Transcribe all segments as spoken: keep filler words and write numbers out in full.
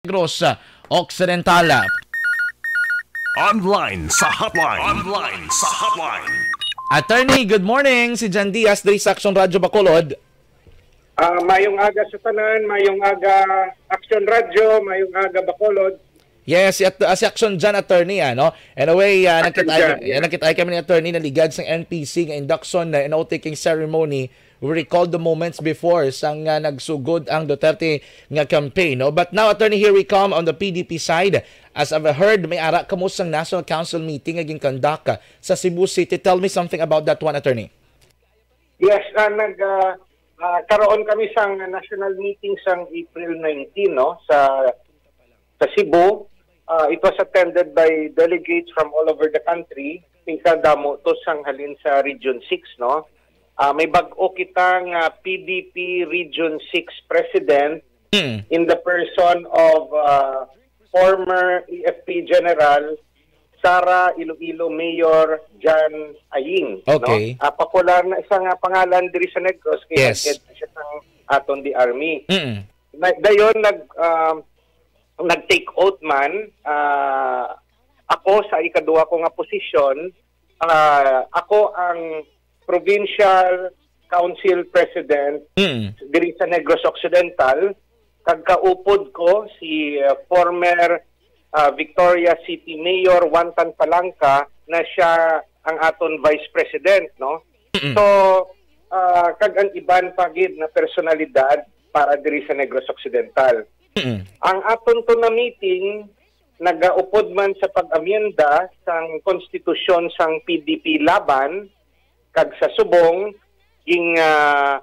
Negros Occidental. Online sa hotline. Online sa hotline. Attorney, good morning. Si Jan Diaz diri sa Aksyon Radyo Bacolod. Ah, mayong aga sa tanan, mayong aga Aksyon Radyo, mayong aga Bacolod. Yes, si, at, ah, si Aksyon Jan, attorney, ano? Anyway, ah, Aksyon nakita, Jan, yeah, nakita kami ni attorney naligad sa N P C nga induction na oath-taking ceremony. We recall the moments before sang, ah, nagsugod ang Duterte nga campaign, no? But now, attorney, here we come on the P D P side. As I've heard, may ara kamo sang National Council meeting nga ginconduct, ah, sa Cebu City. Tell me something about that one, attorney. Yes, ah, nag, ah, ah, karoon kami sang national meeting sang April nineteen, no, sa, sa Cebu. Ah, it was attended by delegates from all over the country. Tingkadamo to sang halin sa Region six, no. Ah, may bag-o kita nga P D P Region six President Mm. in the person of, ah, former A F P General Sara Iloilo Mayor Jan Aying, no? Okay. Ah, popular na isa nga pangalan diri sa Negros, kay Yes. nag-head siya sang aton the army. Mm. Na, dayon nag, um, nag-take oath man, ah, ako sa ikaduha ko nga posisyon, ah, ako ang Provincial Council President Mm. diri sa Negros Occidental, kag kaupod ko si, uh, former, uh, Victoria City Mayor Juan Tan Palangka, na siya ang aton Vice President, no? Mm-mm. So, uh, kag ang iban pa gid na personalidad para diri sa Negros Occidental. Mm-mm. Ang aton to na meeting nagaupod man sa pag-amyenda sang konstitusyon sang P D P Laban, kag sa subong ging, ah,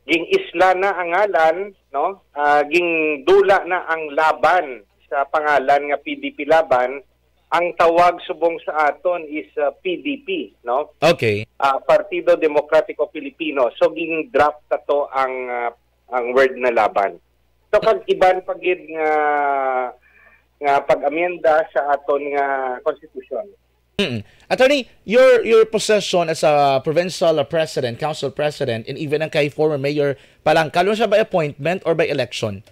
ging-isla na ang ngalan, no? Ah, gindula na ang Laban sa pangalan nga P D P Laban. Ang tawag subong sa aton is, ah, P D P, no? Okay. Ah, Partido Demokratiko Pilipino. So, ging-drop ta to ang, ah, ang word na Laban. So, kag iban pa gid nga, nga pag-amyenda sa aton nga konstitusyon. Mm. Attorney, your, your position as a provincial, uh, president, council president, and even ang kay former Mayor Palangka, ano siya, by appointment or by election?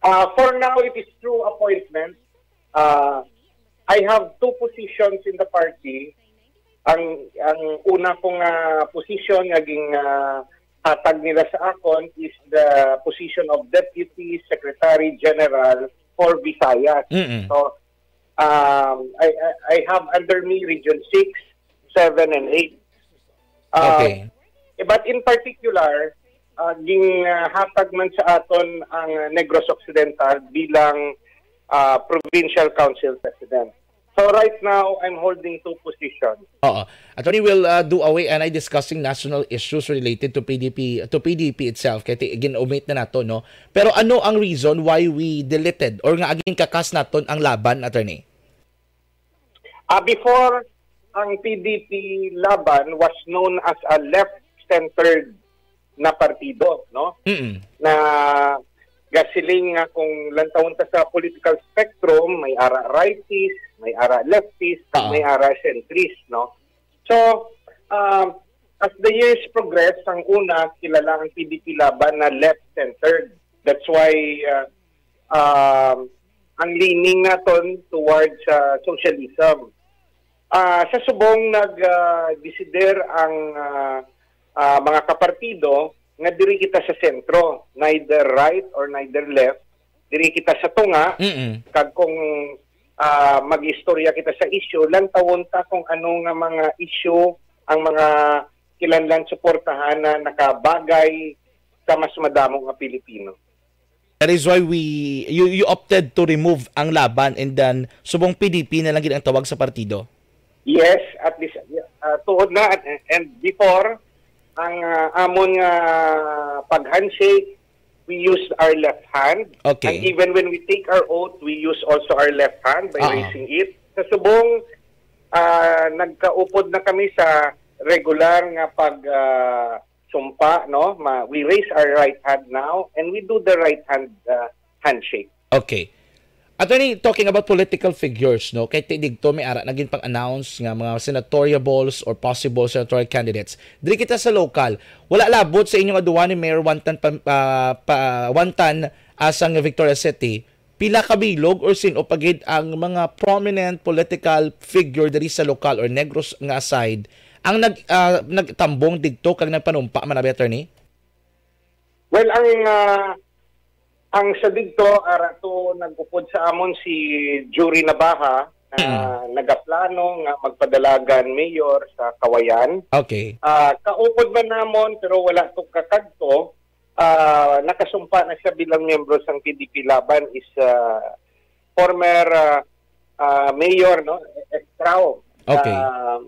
Ah, for now, it is through appointment. Ah, I have two positions in the party. Ang, ang una kong, ah, position nga ging, ah, hatag nila sa akon is the position of Deputy Secretary General for Visayas. Mm-mm. So, um, I, I, I have under me Region six, seven, and eight. Um, Okay. eh, but in particular, uh, ging, uh, hatag man sa aton ang Negros Occidental bilang, uh, Provincial Council President. So right now, I'm holding two positions. Oo. Attorney, will, uh, do away and I discussing national issues related to P D P, to P D P itself. Kay ti-, gin-omit na nato, no? Pero ano ang reason why we deleted or nga aging kakas naton ang Laban, attorney? Ah, before, ang P D P Laban was known as a left-centered na partido, no? Mm-mm. Na gasiling nga kung lantawon ta sa political spectrum, may ara rightist, may ara leftist, kag Ah. may ara centrist, no? So, um, as the years progress, ang una, kilala ang P D P Laban na left-centered. That's why, uh, um, ang leaning naton towards, uh, socialism. Ah, sa subong nag, ah, desider ang, ah, ah, mga kapartido nga diri kita sa sentro, neither right or neither left, diri kita sa tunga, Mm-mm. kag kung, ah, mag-istorya kita sa issue, lantawon ta kung ano nga mga issue ang mga kinahanglan suportahan na nakabagay sa mas madamo nga Pilipino. That is why we, you, you opted to remove ang Laban and then subong P D P na lang gid ang tawag sa partido. Yes, at least, uh, tuod na, at, and before, ang, uh, amon nga pag-handshake, we use our left hand. Okay. And even when we take our oath, we use also our left hand by Ah. raising it. Sa subong, uh, nagkaupod na kami sa regular nga pag, uh, sumpa, no? Ma-, we raise our right hand now and we do the right hand, uh, handshake. Okay. Attorney, talking about political figures, no? Kay ti-, digto may ara naging pang-announce nga mga senatorial balls or possible senatorial candidates. Diri kita sa local, wala labot sa inyong aduwa ni Mayor Juan Tan pa, pa, pa, Juan Tan, ah, sang Victoria City. Pila ka bilog or sin-o pa gid ang mga prominent political figure diri sa lokal or Negros nga side ang nag-, ah, nagtambong didto kag nagpanumpa man, abi, attorney? Well, ang, ah, ang sa didto, ara to nag-upod sa amon si Jury Nabaha, na Mm. nagaplano nga magpadalagan mayor sa Cauayan. Okay. Ah, kaupod man namon, pero wala to kakadto. Ah, nakasumpa na siya bilang miyembro sang P D P Laban, is, ah, former, ah, ah, mayor, no? Estrao. Okay. Ah,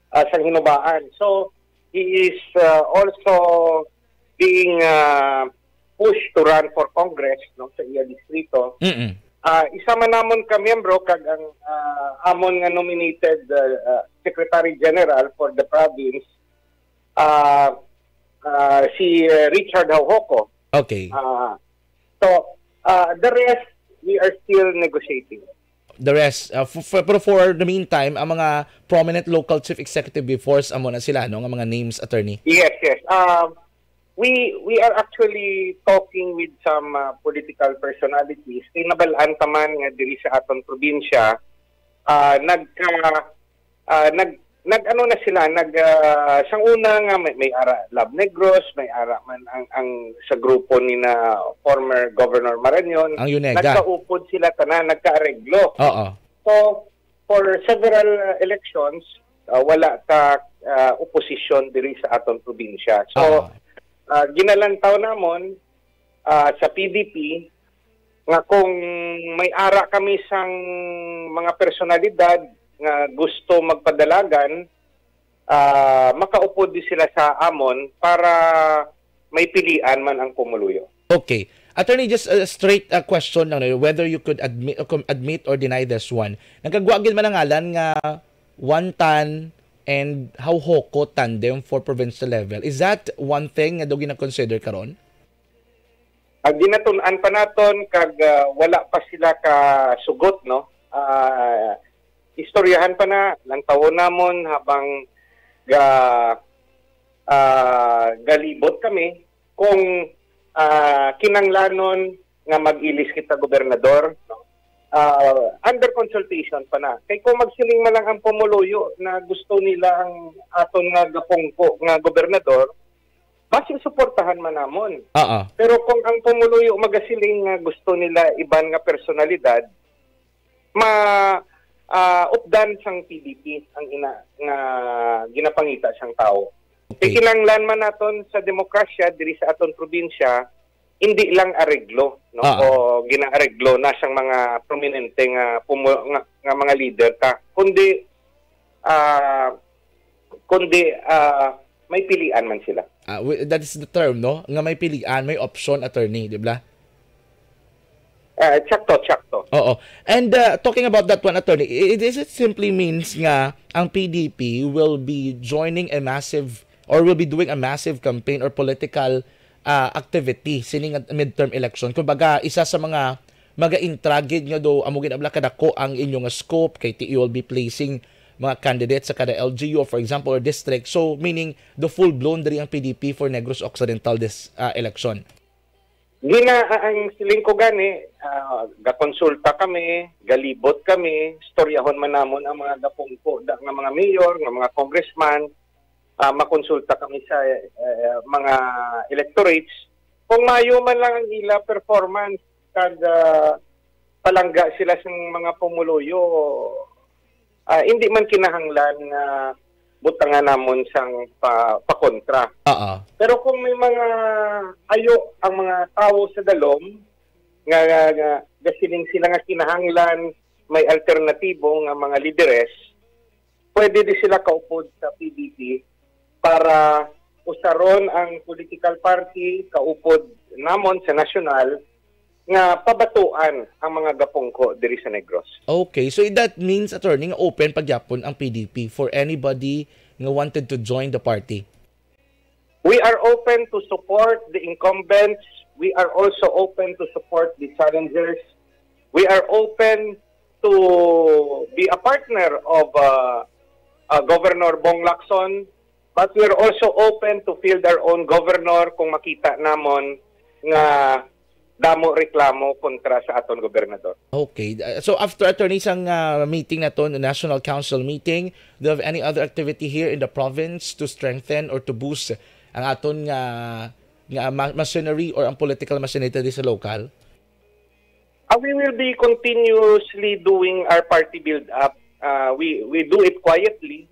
ah, sang Hinubaan. So, he is, uh, also being, uh, pushed to run for Congress, no, sa iya distrito. Mm-mm. Ah, isa man namon ka miyembro kag ang, ah, amon nga nominated, uh, uh, Secretary General for the province, ah, ah, si, uh, Richard Jaujoco. Okay. Ah, so, ah, the rest, we are still negotiating. The rest, uh, f-, f-, pero for the meantime, ang mga prominent local chief executive befores, amo na sila, no, nga mga names, attorney? Yes, yes. Um, we, we are actually talking with some, uh, political personalities. Kay nabal-an ta man nga diri sa aton probinsya, ah, nagka-, ah, nag-, nag-ano na sila, nag, ah, sang una nga may, may ara Love Negros, may ara man ang, ang sa grupo ni na former Governor Marañon, Ang Unega. Nagkaupod sila tanan, nagkaareglo. Oo. So, for several, uh, elections, uh, wala ka, uh, oposisyon diri sa aton probinsya. So, Oo. uh, ginalantaw namon, uh, sa P D P nga kung may ara kami sang mga personalidad nga gusto magpadalagan, ah, makaupod di sila sa amon para may pilian man ang pumuluyo. Okay. Attorney, just a straight, uh, question lang, no, whether you could admit, uh, com-, admit or deny this one. Nagkagwa gid man ang ngalan nga Juan Tan and Jaujoco tandem for provincial level. Is that one thing nga daw gina-consider karon? Ang ginatun-an pa naton kag, ah, wala pa sila ka sugot, no? Ah, istoryahan pa na, lantawon namon habang ga-, ah, galibot kami kung, ah, kinanglanon nga mag-ilis kita gobernador, no? Ah, under consultation pa na. Kay kung magsiling man lang ang pumuluyo na gusto nila ang aton nga gapungko nga gobernador, basi suportahan man namon. Oo. Pero kung ang pumuluyo magasiling nga gusto nila iban nga personalidad, ma-, ah, updan sang P D P ang ina nga ginapangita sang tawo. Okay. Kay kinahanglan man naton sa demokrasya diri sa aton probinsya, hindi lang areglo, no? Ah. O ginaareglo na sang mga prominente nga pumu-, nga, nga mga leader ta, kundi, ah, kundi, ah, may pilian man sila. Ah, wi-, that is the term, no? Nga may pilian, may option, attorney, di ba? Ah, tsakto, tsakto. Oo. And, uh, talking about that one, attorney, i-, i-, does it simply means nga ang P D P will be joining a massive or will be doing a massive campaign or political, uh, activity sining midterm election? Kumbaga, isa sa mga mag-intragid nga do, amo gid abla kadako ang inyo nga scope kay ti-, you will be placing mga candidates sa kada L G U, for example, or district. So, meaning, the full-blown diri ang P D P for Negros Occidental this, uh, election. Gina, ang siling ko gani, ah, gakonsulta kami, galibot kami, storyahon man namon ang mga gapungko da nga mga mayor, nga mga congressman, ah, makonsulta kami sa, eh, mga electorates. Kung maayo man lang ang ila performance kag, ah, palangga sila sang mga pumuluyo, ah, hindi man kinahanglan nga butangan namon sang pa-, pakontra. Oo. Pero kung may mga ayo ang mga tawo sa dalom nga, nga, nga gasiling sila nga kinahanglan may alternatibo nga mga lideres, pwede di sila kaupod sa P D P para usaron ang political party kaupod namon sa nasyonal nga pabatuan ang mga gapungko diri sa Negros. Okay, so that means, attorney, nga open pa gyapon ang P D P for anybody nga wanted to join the party? We are open to support the incumbents. We are also open to support the challengers. We are open to be a partner of, uh, uh, Governor Bong Lacson, but we are also open to field our own governor kung makita namon nga damo reklamo kontra sa aton gobernador. Okay. Uh, so after, attorney, sang uh, meeting naton, National Council meeting, do you have any other activity here in the province to strengthen or to boost ang aton nga nga ma- machinery or ang political machinery sa local? Uh, we will be continuously doing our party build-up. Uh, we we do it quietly.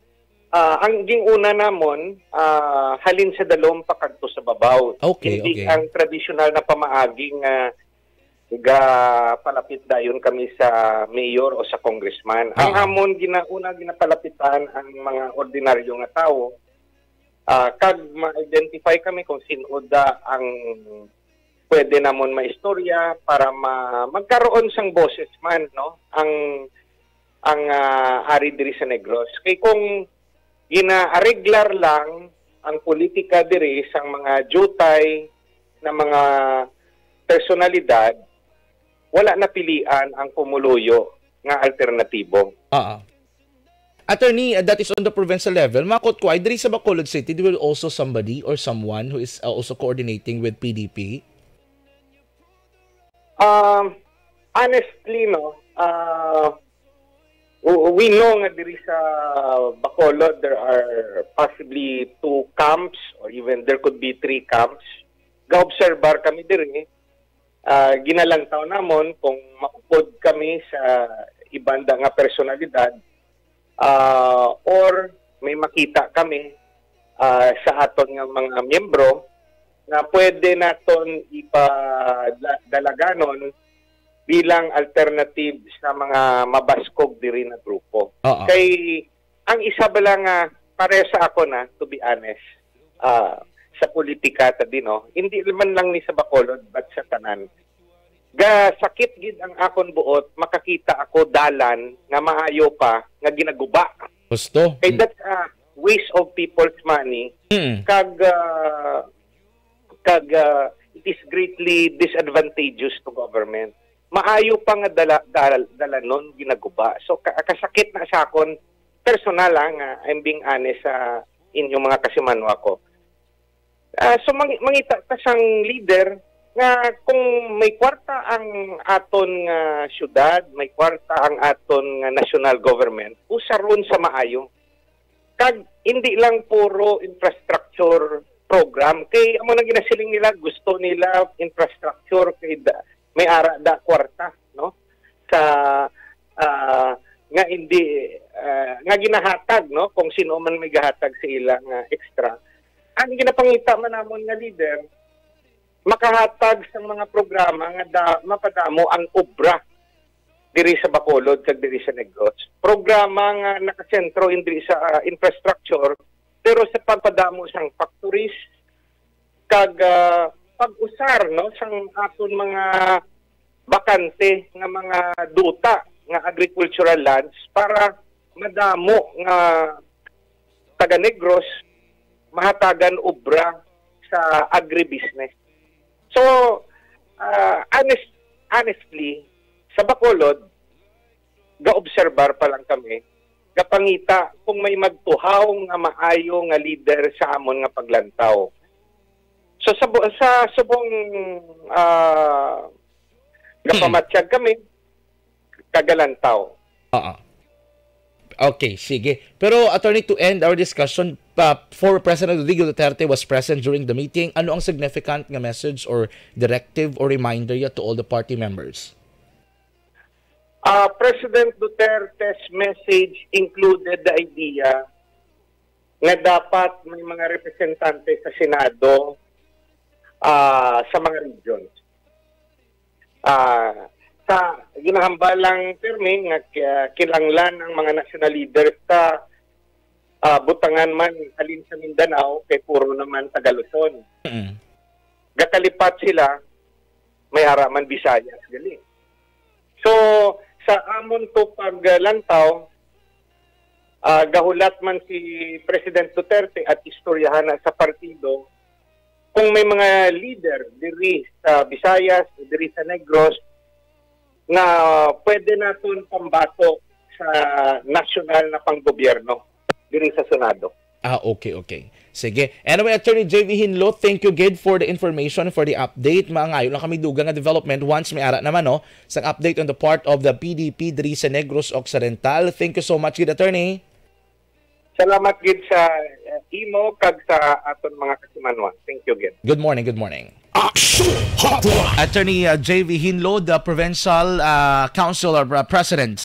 Uh, ang ginguna namon, uh, halin sa dalom pakadto sa babaw. Okay, Hindi okay. Ang tradisyonal na pamaagi nga gapalapit dayon kami sa mayor o sa congressman. Ang Ah. amon ginauna ginapalapitan ang mga ordinaryo nga tawo. Ah, kag ma-identify kami kung sino da ang pwede namon maistorya para ma magkaroon sang boses man, no, ang ang ah, ari diri sa Negros. Kay kung ginaareglar lang ang politika diri sang mga diutay na mga personalidad, wala napilian ang pumuluyo nga alternatibo. Ah. Attorney, uh, that is on the provincial level. Makot ko, ay diri sa Bacolod City, there will also somebody or someone who is uh, also coordinating with P D P? Um, honestly, no, uh, w- we know nga diri sa Bacolod, there are possibly two camps or even there could be three camps. Ga-obserbar kami diri. Ah, ginalantaw namon kung maupod kami sa iban da nga personalidad, ah, or may makita kami, ah, sa aton nga mga miyembro nga pwede naton ipadalaganon bilang alternative sa mga mabaskog diri na grupo. Oo. Kay ang isa bala nga, pareho sa ako na, to be honest, ah, sa politika ta din, no? Hindi man lang ni sa Bacolod, but sa tanan. Ga sakit gid ang akon buot, makakita ako dalan nga maayo pa nga ginaguba. Gusto? Kay that's a waste of people's money, Mm. kag ah, kag ah, it is greatly disadvantageous to government. Maayo pa nga dala, dal, dalanon ginaguba. So ka, kasakit na sa akon personal, ah, nga I'm being honest sa inyong mga kasimanwa ko. Ah, so mang, mangita ta sang leader nga kung may kwarta ang aton nga syudad, may kwarta ang aton nga national government, usaron sa maayo. Kag hindi lang puro infrastructure program, kay amo nang ginasiling nila, gusto nila infrastructure kay da, may ara da kwarta, no? Sa ah, nga hindi ah, nga ginahatag, no, kung sino man may gahatag sa ila nga extra. Ang ginapangita man namon nga leader, makahatag sang mga programa nga da, mapadamo ang obra diri sa Bacolod kag diri sa Negros. Programa nga nakasentro in diri sa ah, infrastructure, pero sa pagpadamo sang factories kag ah, pag-usar, no, sang aton mga bakante nga mga duta nga agricultural lands para madamo nga taga Negros mahatagan obra sa agribusiness. So, ah, honest, honestly, sa Bacolod, gaobserbar pa lang kami, gapangita kung may magtuhaw nga maayo nga leader sa amon nga paglantaw. So sa bu- sa subong ah, gapamatsyag kami, kagalantaw. Oo. Okay, sige. Pero attorney, to end our discussion, uh, former President Rodrigo Duterte was present during the meeting. Ano ang significant nga message or directive or reminder ya to all the party members? Ah, President Duterte's message included the idea nga dapat may mga representante sa Senado ah, sa mga regions. Ah, sa ginahambal lang, Termin, nga ki- kinahanglan ang mga national leaders sa ah, butangan man halin sa Mindanao kay puro naman taga Luzon. Mm. Gakalipat sila, may ara man Visayas gali. So, sa amon to paglantaw, ah, gahulat man si President Duterte at istoryahan na sa partido kung may mga leader diri sa Visayas, diri sa Negros, nga pwede naton pambato sa nasyonal na panggobyerno diri sa Senado. Ah, okay, okay. Sige. Anyway, Attorney J V Hinlo, thank you gid for the information, for the update. Mangayo lang kami dugang nga development once may ara naman, no, sang update on the part of the P D P diri sa Negros Occidental. Thank you so much gid, Attorney. Salamat gid sa uh, imo kag sa aton mga kasimanwa. Thank you gid. Good morning, good morning. Aksyon Hotline. Attorney uh, J V Hinlo, the provincial uh, council or uh, president